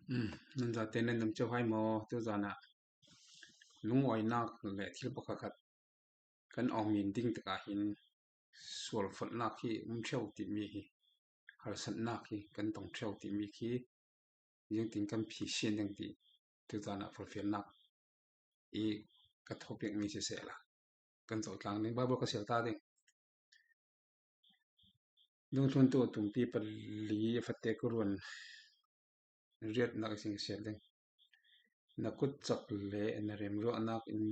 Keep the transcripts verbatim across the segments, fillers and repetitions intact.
Um, nan zate nan um ceu hai maw, tu zan ah lungawinak le thil pakhat khat kan awng min ding tikah hin sualfalhnak hi um ṭheu timi hi, harsatnak hi kan tong ṭheu timi khi ziangtin kan phiat sian ding ti tu zan ah forhfialnak i ka thawhpiakmi siseh la kan zoh tlang ding. Bible ka sial ta ding. Dungthluntu a tumpi pali a fate ka ruan riatnak a sing sial ding. Na kutcak le na remruahnak in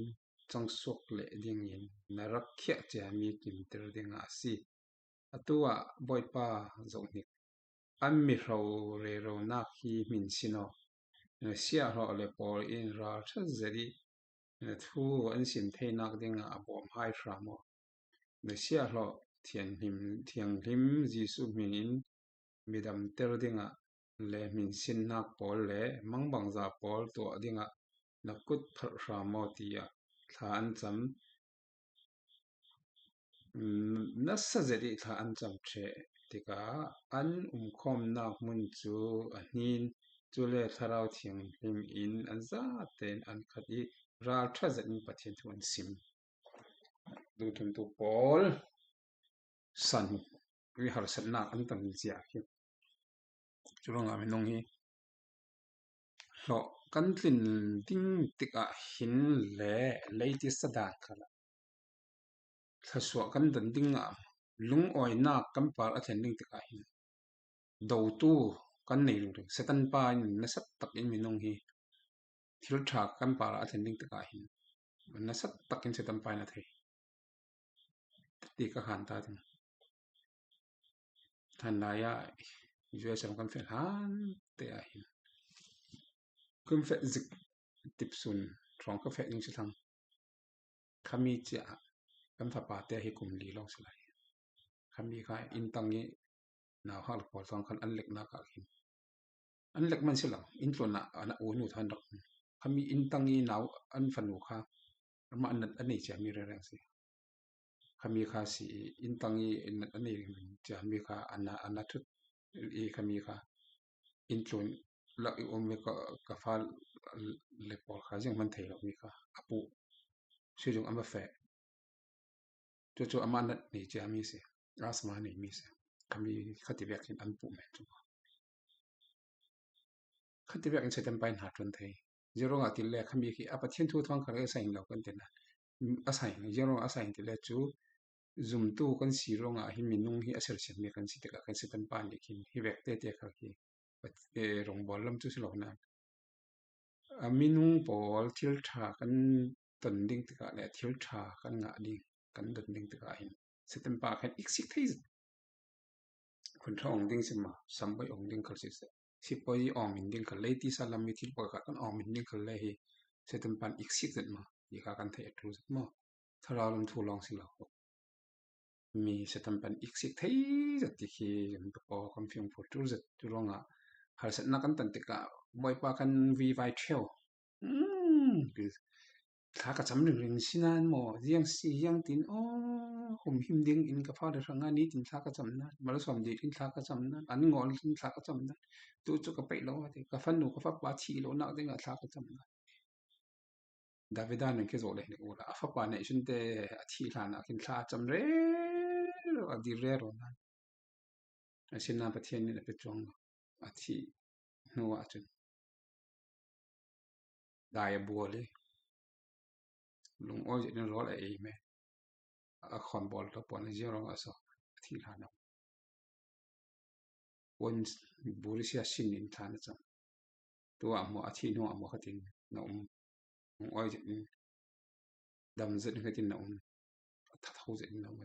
cangsuak leh dingin na rak khiah ciami kimter dingah a si. Atu ah Bawipa zohhnik, an mihro reronak hi hminsin aw. Na siahhlawh le pawl in ralṭha zet i na thu an sim theinak dingah a bawm hai hram aw. Na siahhlawh thianghlim, thianghlim Jesuh hminin midamter dingah le hminsinnak pawl le mangbangza pawl tuah dingah na kut phalh hram aw, tiah thla an cam. Nasa zet i thla an cam ṭheh tikah an umkhawmnak hmun cu a hnin, cule Thlarau Thianghlim in an zatein an khat i ralṭha zet in Pathian thu an sim. Dungthluntu pawl san i harsatnak an ton zia hi. Cu ruangah minung hi hlawh kan tlin ding tikah hin le leiti sadan khalah thluasuah kan don dingah lungawinak kan par a thlen ding tikah hin dotu kan nei ringring. Satan pa in nasat takin minung hi thil ṭha kan par a thlen ding tikah hin nasat takin Satan pa in a thei ti ka han ta ding. Hlan lai ah U S A kan feh hlan te ah hin kan feh zik tipsun ṭhawng ka feh ding si thlang. Khami cia kan fapa te hi kum li lawng si lai. Khami kha inn tang i nauhak le pawl tang khan an leknak ah hin an lek man si lo, inn tluan ah an u nu than rak. Khami inn tang i nau an fanu kha amah nat a nei ciami rereng si. Khami kha si i inn tang i nat a nei ciami kha a na, a na thut i khami kha inn tluan lak i um i ka, ka fa le pawl kha ziang man thei lo mi kha a pu si zung a ma feh. Cucu amah nat nei ciami si, asma neimi si. Khami khati vek hin an puh men cu. Khati vek in Satan pa in hna ṭuan thei. Ziaruangah tile khami khi a Pathian thu thuang kha a sa hin lo kan ti nan. A sa hin, ziaruangah a sa hin tile cu zumtu kan si ruangah hin minung hi a sersiammi kan si tikah kan Satan pa nih khin hi vek tete kha khi, eh, rongbawl lam cu si lo nan. A minung pawl thil ṭha kan ton ding tikah le thil ṭha kan ngah ding kan don ding tikah hin Satan pa khan iksik thei zet. Hun ṭha ong ding si ma, sambai ong ding khal si seh. Sipawi ong min ding khal lei tisa lam mi thil pawl kha kan ong min ding khal le hi Satan pan iksik zet ma, hi kha kan theih a ṭul zet maw? Thlarau lam thu lawng si lo. Mi Satan pan iksik thei zet ti khi zumtu pawl kan fiang phur ṭul zet. Cu ruangah harsatnak kan ton tikah Bawipa kan vivai ṭheu. Hmm, thla ka cam ringring si nan maw? Ziang si, ziang tin, aw, humhim ding in ka fale hrangah nitin thla ka cam nan, malsawm dir in thla ka cam nan, an ngawl in thla ka cam nan, tu cu ka peih lo, ka fanu, ka fapa thi lo nak dingah thla ka cam nan. Davida nan khi zoh le hin ula, a fapa neih cun te a thih hlan ah khin thla a cam rero, a dir rero nan. Asinain Pathian nih a pe cuang lo. A thih hnu ah cun dai a bual i lungawi zet in rawl a ei men. A khawn bawl ṭha puan a ziang ruangah so a thih hlan lo. Puan bur sia sin in thla na cam. Tu ah hmuh a thih hnu ah hmuh khatin na um. Lungawi zet in dam zet in khatin na um. A thatho zet in na um.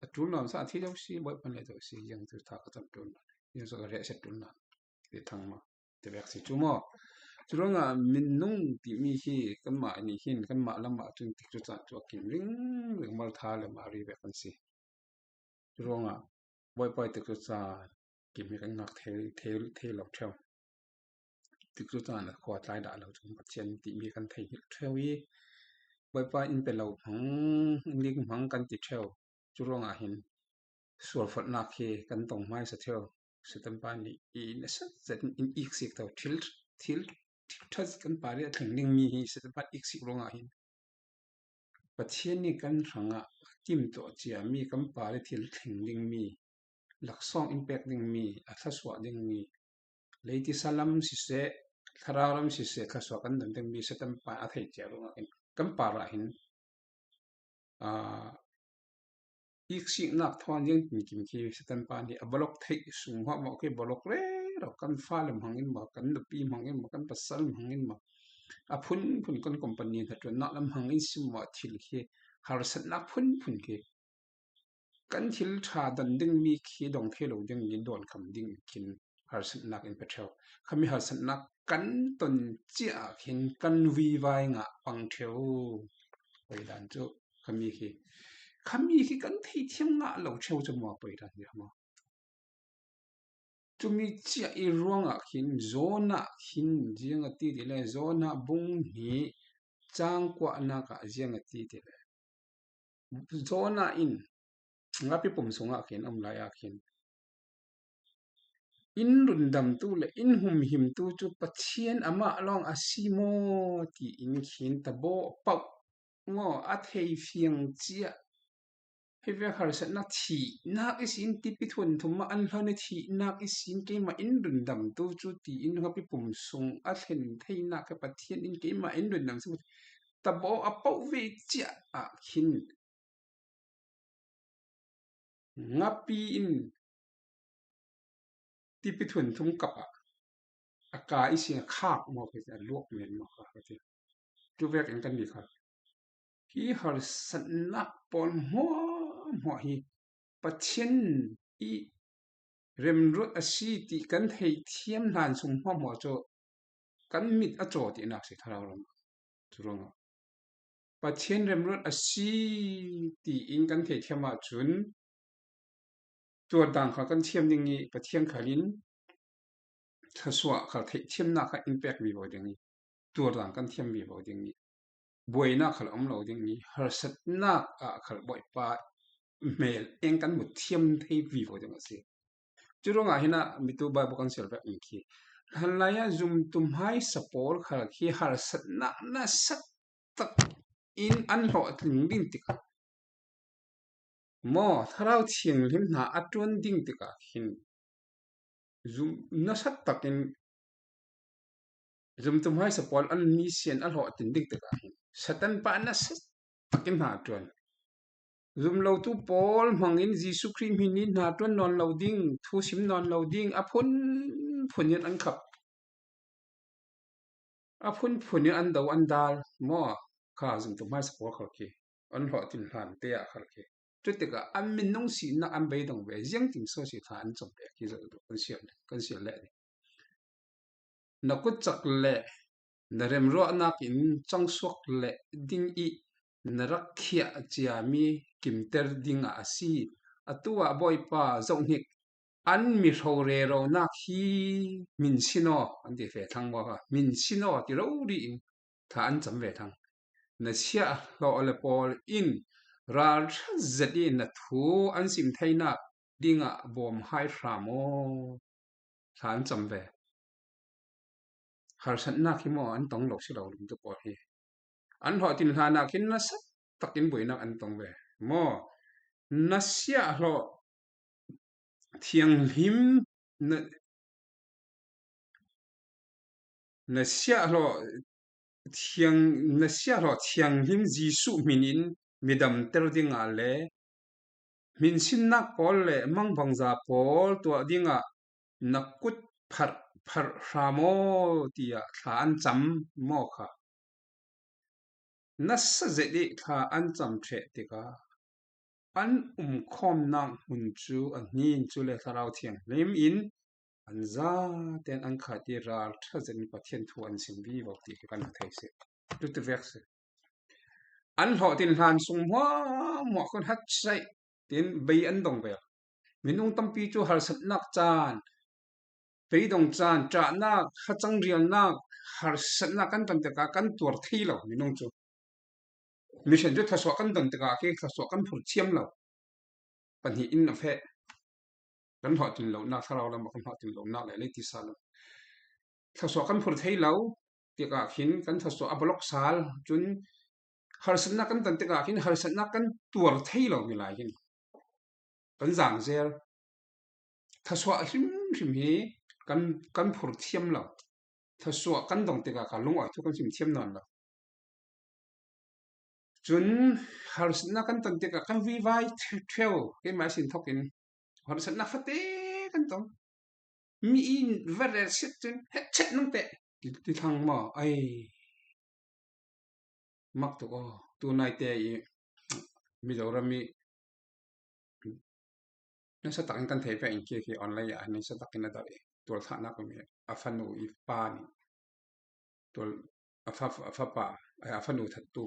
A ṭul nuam sa a thi lo si, Bawipa le zo si, ziang cu thla ka cam ṭul nan. Ziang so ka riah sia ṭul nan. Ti thang ma. Ti vek si cu maw? Cu ruangah minung timi hi kanmah nih hin kanmah lam ah cun tikcu caan cu a kim ringring, Martha le Mari vek kan si. Cu ruangah Bawipa i tikcu caan kim hi kan ngak thei, thei, thei lo ṭheu. Tikcu caan a khua tlai dah lo cun Pathian timi kan thei hngilh ṭheu i Bawipa in pe lo hmang, in lik hmang kan ti ṭheu. Cu ruangah hin sualfalhnak hi kan tong hmaisa ṭheu. Satan pa nih i nasat zet in iksik to thil thil, thil ṭha kan par ih a thleng ding mi hi Satan pan iksik ruangah hin Pathian nih kan hrangah a kim tawh ciami kan par ih thil thleng ding mi, laksawng in pek ding mi, a thlasuah ding mi, leitisa lam siseh, thlarau lam siseh, thlasuah kan don ding mi Satan pan a thei ciat ruangah hin kan parah hin, aa, iksiknak thawn ziangtinkim khi Satan pan hi a balok theih sung huahmawh khi balok rero, kan fale hmangin maw, kan nupi hmangin maw, kan pasal hmangin maw, a phunphun kan company hnaṭuannak lam hmangin si maw, thil khi harsatnak phunphun khi kan thil ṭha don ding mi khi dong thei lo ding mi dawnkham ding khin harsatnak in pe ṭheu. Khami harsatnak kan ton ciah khin kan vuivai ngah pang ṭheu. Poi dan cu khami khi, khami khi kan theithiam ngah lo ṭheu cu maw poi dan hi maw? Cumi ciah ih ruangah khin Jonah khin ziang a ti ti le, Jonah bung hnih cang kuahnak ah ziang a ti ti le, Jonah in ngapi pum sungah khin a um lai ah khin in rundamtu le in humhimtu cu Pathian amah lawng a si maw tiin khin tabawh pauh maw a thei fiang ciah. Hivek harsatnak thihnak ihsin tipi thuanthum ah an hlon ih thihnak ihsin keimah in rundamtu cu tiin ngapi pum sung a thlen theinak kha Pathian in keimah in rundam cu tabawh a pauh ve ciah ah khin ngapi in tipi thuanthum kap ah a ka ihsin a khak maw, khi a luak men maw kha ka ti. Cu vekin kan ni kha hi harsatnak pawl hmuahhmuah hi Pathian ih remruat a si ti kan theithiam hlan sung hmuahhmuah cu kan mit a caw tinak si thlarau lam. Cu ruangah Pathian remruat a si tiin kan theithiam ahcun tuar dang kha kan thiam ding ih Pathian khal in thluasuah khal theihthiamnak kha in pek vivo ding ih tuar dang kan thiam vivo ding ih buainak khal a um lo ding ih harsatnak ah khal Bawipa hmel eng kan mut thiam thei vivo ding a si. Cu ruangah hinah mitu Baibal kan siar vek in khi hlanlai ah zumtu hmaisa pawl khal khi harsatnak nasa tak in an hlawhtling ding tikah maw, Thlarau Thianghlim hna a ṭuan ding tikah khin zum nasa takin zumtu hmaisa pawl an mission a hlawhtling ding tikah hin Satan pa nasa takin hna a ṭuan. Zumlotu pawl hmangin Jesuh Khrih hmin in hna ṭuan nawn lo ding, thu sim nawn lo ding, a phunphun in an khap. A phunphun in an do an dal maw? Kha zumtu hmaisa pawl khal khi an hlawhtling hlan te ah khal khi. Cutikah an minung sinak an beidong ve, ziangtin so si thla an cam ve khi zoh kan siar, kan siar leh ding. Na kutcak le na remruahnak in cangsuak leh ding ih na rak khiah ciami kimter dingah a si. Atu ah Bawipa zohhnik an mihro reronak hi hminsin aw, an ti ve thlang maw kha, hminsin aw ti rori in thla an cam ve thlang. Na siahhlawh le pawl in ralṭha zet ih na thu an sim theinak dingah bawm hai hram aw, thla an cam ve. Harsatnak hi maw an tong lo si lo, lungtu pawl hi. An hlawhtling hlanah khin nasa takin buainak an tong ve. Maw, na siahhlawh thianghlim, na, na siahhlawh thiang, na siahhlawh thianghlim Jesuh hmin in midamter dingah le hminsinnak pawl le mangbangza pawl tuah dingah na kut pharh pharh hram aw, tiah thla an cam maw kha. Nasa zet ih thla an cam ṭheh tikah an umkhawmnak hmun cu a hnin cu le Thlarau Thianghlim in an zaten an khat ih ralṭha zet in Pathian thu an sim vivo ti khi kan thei si. Cuti vek si. An hlawhtling hlan sung hmuahhmuah khun hatsaih tin bei an dong ve. Minung tampi cu harsatnak caan, beidong caan, ṭahnak, hacang rialnak, harsatnak kan ton tikah kan tuar thei lo minung cu. Mission cu thluasuah kan don tikah khi thluasuah kan phurh thiam lo. Pahnih in a feh. Kan hlawhtling lonak, thlarau lam ah kan hlawhtling lonak le leitisa lam thasuah kan phur thei lo tikah khin kan thasuah a balok sal, cun harsatnak kan ton tikah khin harsatnak kan tuar thei lo mi lai khin kan zangzel. Thasuah hrimhrim hi kan, kan phur thiam lo. Thasuah kan dong tikah ka lungawi thu kan sim thiam nawn lo. Cun harsatnak kan ton tikah kan vivai ṭheu, keimah sin thokin harsatnak fate kan ton. Mi in va rel siat cun hetchet nang teh ti, ti thlang maw? Ai, mak tuk aw. Tunaite i Mizoram i nasa takin kan thei pek in khi, khi online ah nasa takin a dal i tualthahnak mi a fanu i pa nih tual a fa, a fapa, a fanu thattu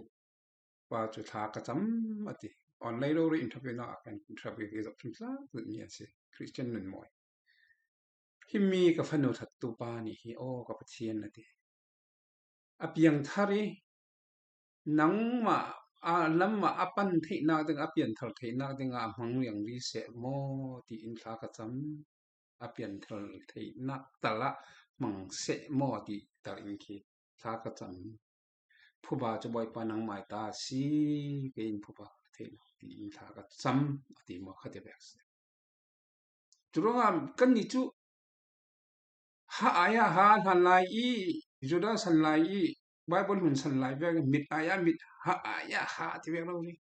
pa cu thla ka cam a ti. Online rori interview na kan interview hi zoh hrimhrim mi a si. Christian nun mawi. Himi ka fanu thattu pa nih hi aw ka Pathian a ti. A piangthar i nangmah a lamah a pan theihnak ding, a pianthar theihnak dingah a hmang liang ri seh maw tiin thla ka cam. A pianthar theihnak talah hmang seh maw ti tal in khi thla ka cam. Phuba cu Bawipa nangmai ta a si, kei in phuba theih lo tiin thla ka cam a ti maw kha ti vek si. Curuangah kannih cu ha ai ah ha hlanlai i, Judas hlanlai i, Baibal hun hlanlai vek mit ai ah mit, ha ai ah ha ti vek lo ri.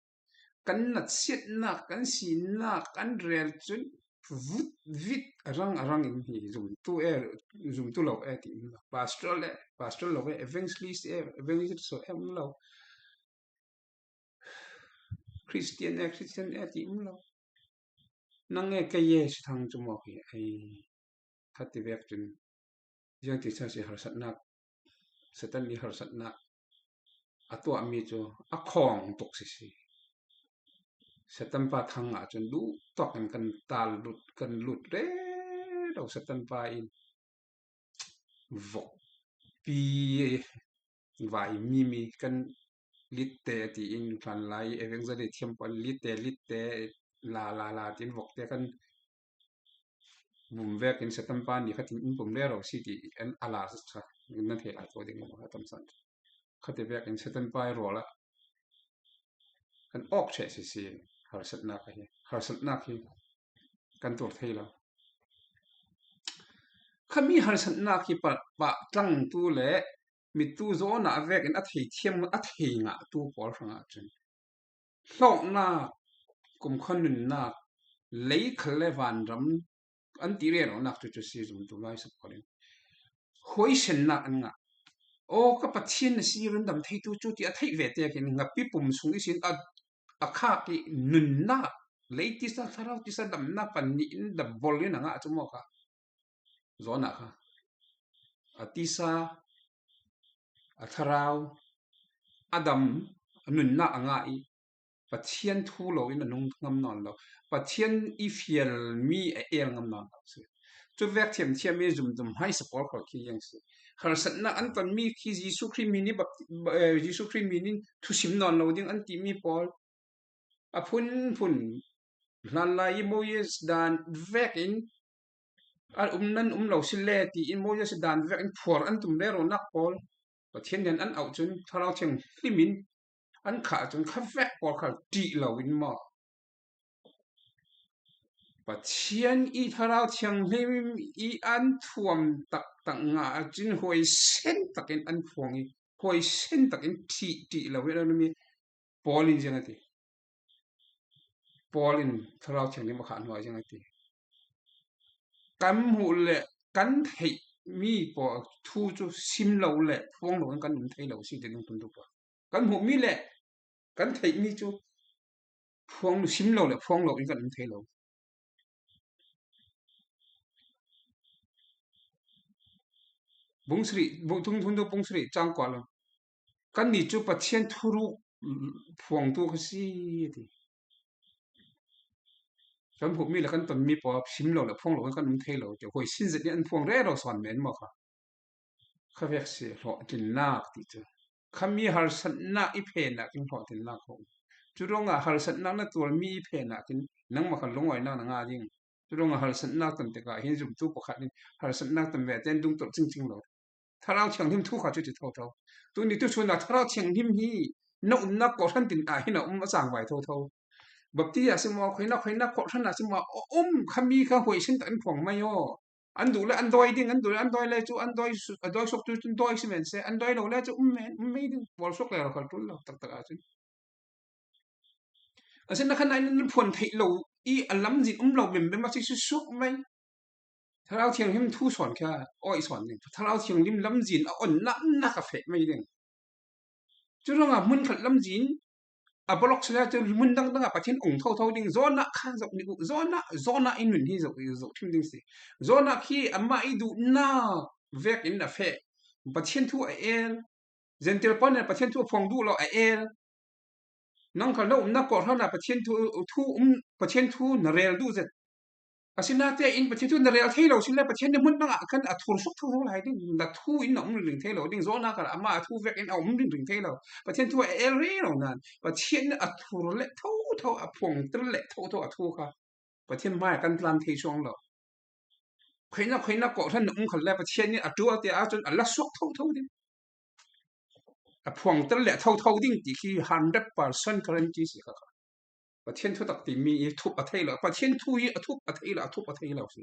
Kan natsiatnak, kan sinak, kan rel cun vut vit a rang a rang in hi zumtu e, zumtu lo e ti um lo. Pastor le, pastor lo e, evangelist e, evangelist so e um lo. Christian e, Christian e ti um lo. Nang e kei e si thang cu maw hi ai kha ti vek cun ziang ti sa si harsatnak, Satan i harsatnak a tuahmi cu a khawng tuk sisi. Satan pa thang ah cun duh tuak in kan tal lut, kan lut rero. Satan pa in vok pi vai mi mi kan litte tiin hlanlai evangelist thiam pawl litte, litte la, la, la tiin vokte kan bum vekin Satan pa nih khatin in bum rero si ti an a la sa nan thei lai ko ding a tam san. Khati vekin Satan pa i rawl ah kan awk ṭheh sisi harsatnak a hi, harsatnak hi kan tuar thei lo. Khami harsatnak hi pah, pah tlangtu le mitu zawnah vekin a thei thiam, a thei ngahtu pawl hrangah cun hlawknak, kumkhua nunnak, lei khal le vanram an ti reronak cu cu si zumtu lai sak pawl in huaisennak an ngah. Aw, ka Pathian na si rundam theitu cu ti a theih ve te khin ngapi pum sung ihsin a, a khak i nunnak, lei tisa, thlarau tisa damnak pan nih in dabol in a ngah cu maw kha? Zawnah kha a tisa, a thlarau, a dam, a nunnak a ngah i Pathian thu lo in a nung ngam nawn lo. Pathian i fialmi a el ngam nawn lo si. Cu vek thiamthiam i zumtum hmaisa pawl khal khi yang si. Harsatnak an tonmi khi Jesuh Khrih min i bapti-, eh, Jesuh Khrih min in thusim nawn lo ding an timi pawl a phunphun hlanlai i Moses dan vekin a um nan um lo si le tiin Moses dan vekin phuar an tum reronak pawl Pathian nen an auh cun Thlarau Thianghlim in an khah cun kha vek pawl khal ṭih lo in maw? Pathian i Thlarau Thianghlim i an thuam taktak ngah cun huaisen takin an phuang i huaisen takin ṭih, ṭih lo in an um i Paul in ziang a ti. Paul in Thlarau Thianghlim a khah hnuah ziang a ti. Kan hmuh le kan theihmi pawl thu cu sim lo le phuang lo in kan um thei lo si ti ding tun tuk. Kan hmuhmi le kan theihmi cu phuang lo, sim lo le phuang lo in kan um thei lo. Bung sarih, bung thung, thung tu bung sarih cang kua lo. Kannih cu Pathian thuruk phuangtu kha si a ti. Kan hmuhmi le kan tonmi pawl sim lo le phuang lo kan um thei lo. Huaisin zet in an phuang rero sawn men maw kha? Kha vek si hlawhtlinnak ti cu. Khami harsatnak i phennak in hlawhtlinnak a um. Cu ruangah harsatnak na tuarmi i phennak in nangmah kha lungawinak na ngah ding. Cu ruangah harsatnak ton tikah hin zumtu pakhat in harsatnak ton ve tein dungtolh cingcing lo. Thlarau Thianghlim thu kha chu ti thotho. Tuni tuchun a Thlarau Thianghlim hi na umna kawhhran tin ah hin a um a changvai thotho. Baptist ah si maw, khoina khoina kawhhran ah si maw, a um kha mi kha huaisin tak in phuang mai aw. An duh le an dawi ding, an duh le an dawi le chu an dawi su-, a dawi suak tu chun dawi si men se, an dawi lo le chu um men, um mei ding, bawl suak le lo khal tul lo tak tak a chun. A sin na khan ai nan phuan theih lo i a lamzin um lo bem bem a si su suak mai. Thlarau Thianghlim thu sawn kha awi sawn ding. Thlarau Thianghlim lamzin a on nak nak a feh mai ding. Chu rong a hmun khat lamzin a block sila chu hmun dang dang a Pathian ong tho tho ding. Zona kha zok ni u, zona, zona i nun hi zok, zok thim ding si. Zona khi ama i duh na vek in a feh. Pathian thu a el. Gentile pan Pathian thu a phuang duh lo a el. Nang khal na umna kawhhran ah Pathian thu, thu um, Pathian thu na rel duh zet. A sin a te in Pathian thu na rel thei lo sin le Pathian ni hmun dang ah khan a thur suk tho tho lai ding. Na thu in na um ring ring thei lo ding. Zona kal ama a thu vek in a um ring ring thei lo. Pathian thu a el rih lo nan. Pathian a thur le tho tho, a phuang tel le tho tho a thu kha. Pathian mai kan tlan thei suang lo. Khoina khoina kawhhran na um khal le Pathian ni a tual te a chun a la suak tho tho ding. A phuang tel le tho tho ding ti khi hundred percent guarantee si kha. Pathian thu tak ti mi i thup a thei lo. Pathian thu hi a thup a thei lo, a thup a thei lo si.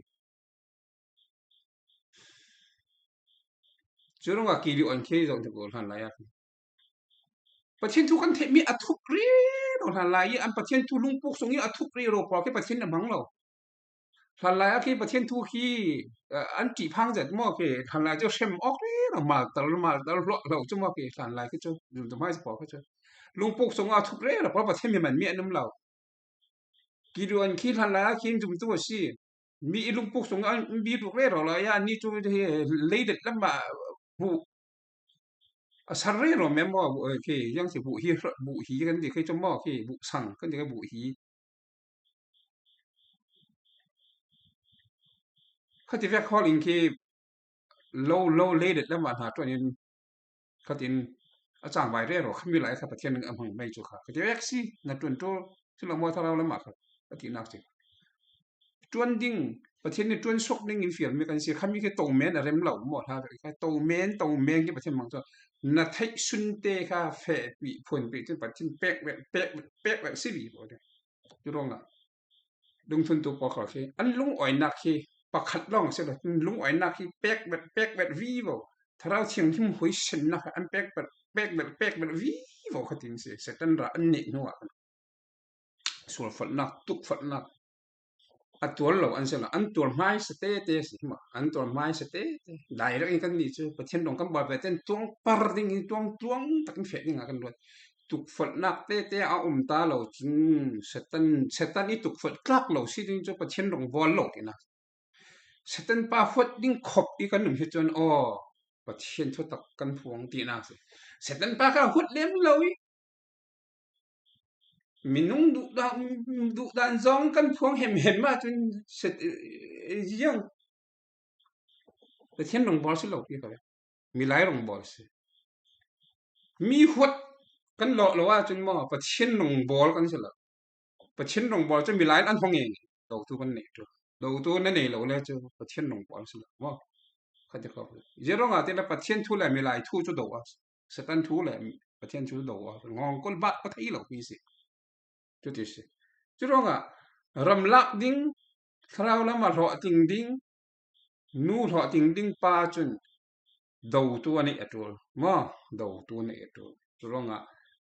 Chu rong a Gideon khi zong te ko hlan lai a. Pathian thu kan theih mi a thup rih lo hlan lai i an Pathian thu lungpuk sung i a thup rih lo pawl khi Pathian a mang lo. Hlan lai a khi Pathian thu khi, eh, an ṭih phang zet maw khi hlan lai chu hrem awk rih lo, mal tal, mal tal hluah lo chu maw khi hlan lai khi chu, zum tum hai chu pawl khi chu. Lungpuk sung a thup rih lo pawl Pathian mi man mi an um lo. Gideon khi hlan lai a khi zum tu a si. Mi i lungpuk sung a mi ruk rih lo lai a ni chu leidet lam a bu a sar rih lo mem maw, bu, eh, khi yang si bu hi, bu hi kan ti khi chu maw khi bu sang kan ti khi bu hi. Khati vek hawl in khi lo, lo leidet lam a hna tuan in khatin a changvai rero kha mi lai kha Pathian a hmang mai chu kha. Khati vek si na tuan tu si lo maw Thlarau lam a kha a ti nak si. Tuan ding, Pathian ni tuan suak ding in fial mi kan si kha mi khi to men a rem lo maw hla vek kha to men, to men khi Pathian mang chu na theih sun te kha feh pi, phuan pi, Pathian pek vek, pek vek, pek vek si bi bo de. Chu rong a. Dungthun tu pawl khal khi an lungawinak khi pakhat lawng si lo, lungawinak khi pek vet, pek vet vivo. Thlarau Thianghlim huaisennak an pek vet, pek vet, pek vet vivo khatin si. Satan ra an neih hnu ah sualfalhnak, tukfalhnak a tual lo an si lo, an tual hmaisa tete si maw, an tual hmaisa tete. Direct in kan nih chu Pathian dong kan bawl ve ten tuang par ding in tuang, tuang takin feh ding a kan luat. Tukfalhnak tete a um ta lo cun Satan, Satan i tukfalh tlak lo si ding cu Pathian rong bawl lo tinak. Satan pa huat ding khop i kan um hi cun aw, Pathian thutak kan phuang tinak si. Satan pa kha huat lem lo i minung duhdan, duhdan zong kan phuang hemhem ah cun Sat-, ziang Pathian rong bawl si lo ti ko. Milai rong bawl si. Mi huat kan lawh lo ahcun maw Pathian rong bawl kan si lo. Pathian rong bawl cu milai an hong eng. Dotu kan nei tu. Dotu na nei lo le cu Pathian rong bawl si lo maw. Kha ti ko. Zia rong ah ti le Pathian thu le milai thu cu do a. Satan thu le Pathian thu do a. Ngawng kol bat ko thei lo pi si. Cuti si. Cu ruangah ram lak ding, thlarau lam ah hlawhtling ding, nu hlawhtling ding pa cun dotu a neih a ṭul maw? Dotu a neih a ṭul. Cu ruangah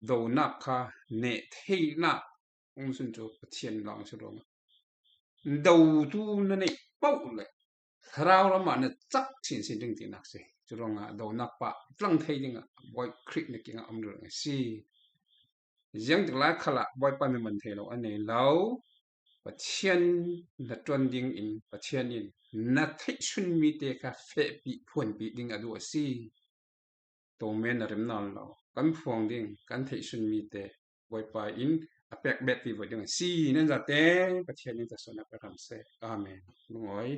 donak kha neh theihnak um sun cu Pathian lawng si ruangah dotu na neih paoh le thlarau lam ah na cak chin sin ding tinak si. Cu ruangah donak pa tlang thei dingah Bawi Khrih na kiangah um rih a si. Ziangtik lai khalah Bawipa mi man thei lo a nei lo. Pathian na ṭuan ding in Pathian in na theihsunmi te kha fehpih phuanpih ding a duh a si. Tomen a rem nawn lo kan phuang ding kan theihsunmi te Bawipa in a pek bet vivo ding a si. Nan zate Pathian in thason a pek ram seh. Amen. Lungawi.